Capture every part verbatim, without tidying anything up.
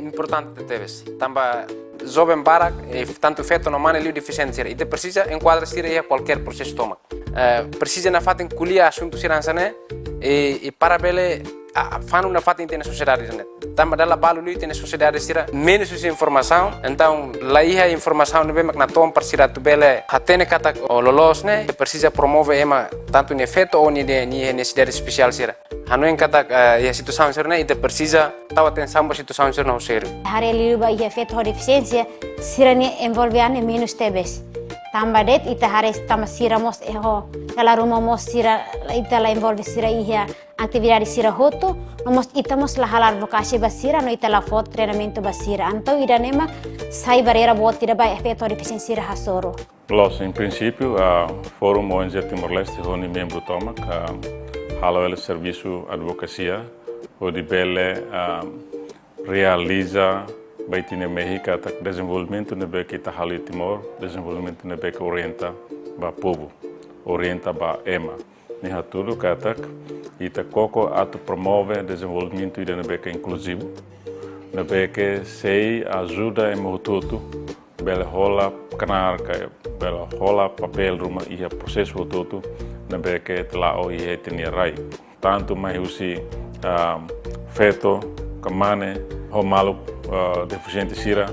Importante tebes. Tanba joven barak, eh, tantu feto no mane liu defisiente sira. Ita presiza enkuadra sira iha kualkér prosesu tomak. Eh, presiza nafatin ko'alia asuntu sira hanesan ne'e, eh, eh, para bele, ah, fanu nafatin ita-nia sosiedade ne'e. Tanba dala balu liu ita-nia sosiedade sira menus husi informasaun, entaun la iha informasaun ne'ebé mak natoon para sira atu bele hatene katak o loloos ne'e, presiza promove ema tantu nia feto ou nia, nia nesesidade espesiál sira. Hanoin katak, eh, iha situasaun sira-ne'e, ita presiza tau atensaun ba situasaun sira-ne'e ho sériu. Haree liu ba iha feto ho defisiénsia, sira-nia envolve an ne'e menus tebes. Tanba de'it ita haree tanba sira mós iha dala ruma mós sira, ita la envolve sira iha atividade sira hotu, no mós ita mós la halo advokasia ba sira, no ita la fó treinamentu ba sira. Entaun ida-ne'e mak sai barreira boot ida ba feto ho defisiénsia sira hasoru. Loos, em princípio, a Fórum O N G Timor-Leste, ho nia membru tomak, a, halo hela servisu advokasia, hodi bele, a, realiza ba ita-nia mehi katak dezenvolvimentu ne'ebé ke ita halo iha Timor, dezenvolvimentu ne'ebé ke orienta ba povu, orienta ba ema. Nia hatudu katak ita koko atu promove dezenvolvimentu ida ne'ebé ke inkluzivu, ne'ebé ke sei ajuda ema hotu-hotu bele hola knaar ka bele hola papél ruma iha prosesu hotu-hotu ne'ebé ke ita la'o iha ita-nia rai. Tantu mai husi, ah, feto ka mane, ho maluk, ah, defisiente sira,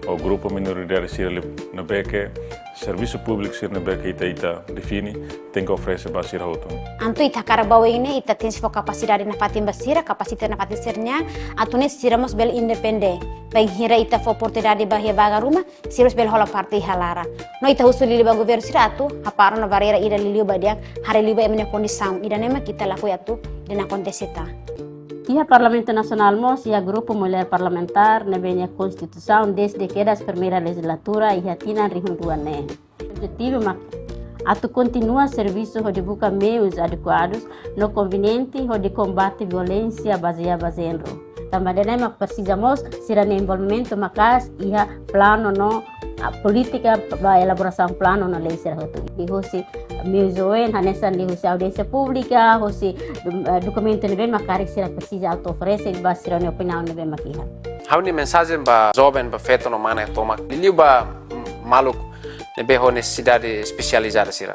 ho grupu minoridade sira liu, ne'ebé ke servisu públiku sira ne'ebé ke ita, ita define, tenke oferese ba sira hotu. Entaun ita hakarak ba oin ne'e, ita tenke fó kapasidade nafatin ba sira, kapasita nafatin sira-nian, atu nune'e sira mós bele independe. Bainhira ita fó oportunidade ba iha vaga ruma, sira mós bele hola parte iha laran. No ita husu liuliu ba governu sira atu hapara ona barreira ida liuliu ba dehan, haree liu ba ema nia kondisaun. Ida-ne'e mak ita lakohi atu dehan akontese tan. Iha Parlamentu Nasionál mós iha grupu mulher parlamentár ne'ebé nia konstituisaun dezde kedas primeira lejizlatura iha tinan rihun rua neen. Objetivu mak atu kontinua servisu hodi buka meius adekuadus no konveniente hodi kombate violénsia bazeia ba jéneru. Tanba ida-ne'e mak presiza mós sira-nia envolvimentu maka'as iha planu no, ah, polítika ba elaborasaun planu no lei sira hotu. Liuhusi meius oioin hanesan liuhusi audiénsia públika, husi, eh, dokumentu ne'ebé mak karik sira presiza atu oferese ba sira-nia opiniaun ne'ebé mak iha. Ha'u-nia mensajen ba joven, ba feto no mane tomak, liuliu ba, mm, maluk ne'ebé ho nesesidade espesializada sira.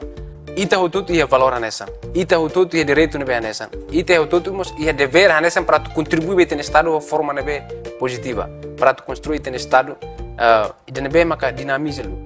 Ita hotu-hotu iha valór hanesan. Ita hotu-hotu iha direitu ne'ebé hanesan. Ita hotu-hotu mós iha devér hanesan para atu kontribui ba ita-nia estadu ho forma ne'ebé pozitiva. Para atu konstrui ita-nia estadu, eh, ida ne'ebé maka dinamiza liu.